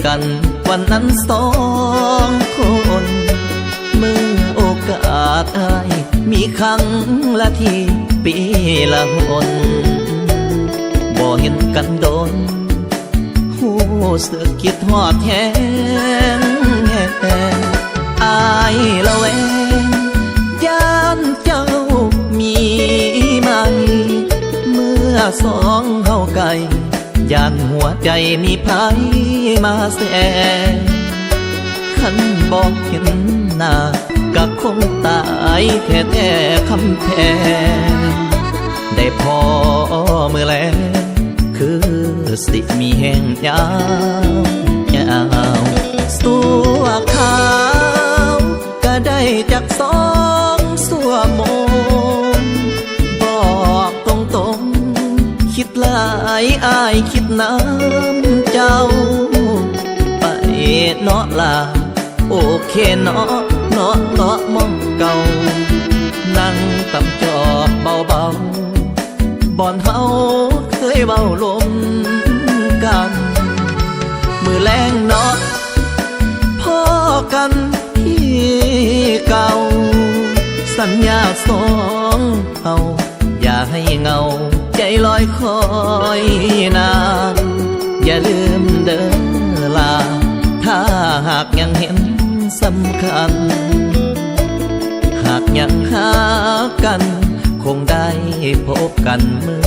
ກັນວັນນັ້ນສອງຄົນ ເມື່ອໂອກາດອ້າຍມີຄັ້ງລະທີປີລະຫົນ ບໍ່ເຫັນກັນດົນ ຮູ້ສຶກຄິດຮອດແຮງ ອ້າຍລະແວງ ຢ້ານເຈົ້າມີໃໝ່ ເມື່ອສອງເຮົາໃກ້ ຢ້ານຫົວໃຈມີໃຜມາແຊງ ຄັນບໍ່ເຫັນໜ້າ ກະຄົງຕາຍແທ້ໆຄຳແພງ ໄດ້ພໍ້ມື້ແລງ ຄືຊິມີແຮງຍາວ ຍາວ ຊົ່ວຄາວ ກະໄດ້ຈັກສອງຊົ່ວໂມງ ບອກຕົງໆ ຄິດຫຼາຍອ້າຍຄິດນຳເຈົ້າ ໄປເນາະຫຼ້າ ໂອເຄເນາະ ເນາະ ເນາະ ໝ່ອງເກົ່າ ນັ່ງຕຳຈອບເບົາໆ ບ່ອນເຮົາເຄີຍເວົ້າລົມກັນ ມື້ແລງເນາະ ພໍ້ກັນທີ່ເກົ່າ ສັນຍາສອງເຮົາ ຢ່າໃຫ້ເຫງົາໃຈລອຍຄອຍນາ ຢ່າລືມເດີຫຼ້າ ຖ້າຫາກຍັງເຫັນສຳຄັນ ຫາກຍັງຮັກກັນ ຄົງໄດ້ພົບກັນມື້